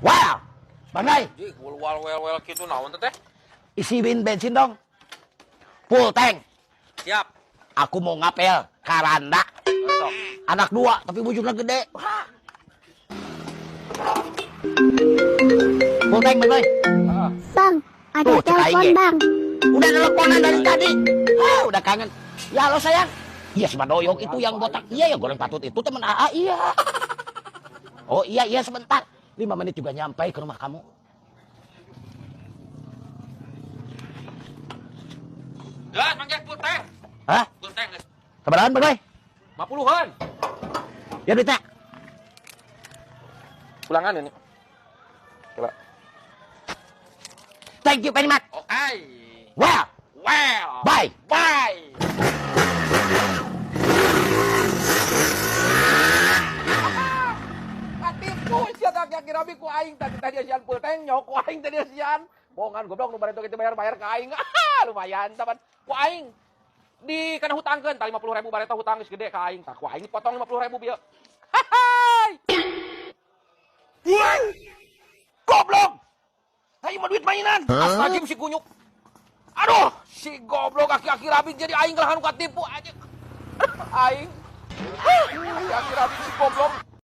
Wow, Bang Dai, Ji, wal wel wel kitu naon teh? Isiin bensin dong. Full tank. Siap. Aku mau ngapel karanda. Sok. Anak dua, tapi bujurnya gede. Wah. Full tank, Bang Dai. Heeh. Bang, ada Tuh, cek aing telepon ge. Bang. Udah teleponan dari tadi. Ah, udah kangen. Ya halo, sayang. Iya, si Badoyok itu yang botak. Iya ya, goreng patut itu temen AA, iya. Oh iya, sebentar. 5 menit juga nyampe ke rumah kamu. Geus, Mang Jack, full tank. Hah? Full tank geus. Sabarahaan, Bang Dai? 50-an. Ya duitnya. Pulangan ini. Coba. Thank you very much. Oke. Well, Well. Bye. Bye. Katipu sia aki-aki rabi ku aing tadi tadi asian full tank nyok ku aing tadi asian. Bohongan goblok nu bareto kitu bayar-bayar ka aing. Ah, lumayan teman. Ku aing di kana hutangkeun tah 50.000, bareto hutang geus gede ka aing, tah ku aing dipotong 50.000 bieu. Hai. Goblok. Ayo mau duit mainan. Astagfirullahaladzim, si kunyuk. Aduh, si goblok aki-aki rabi jadi aing lah anu katipu aja. Aing. Aki-aki rabi si goblok.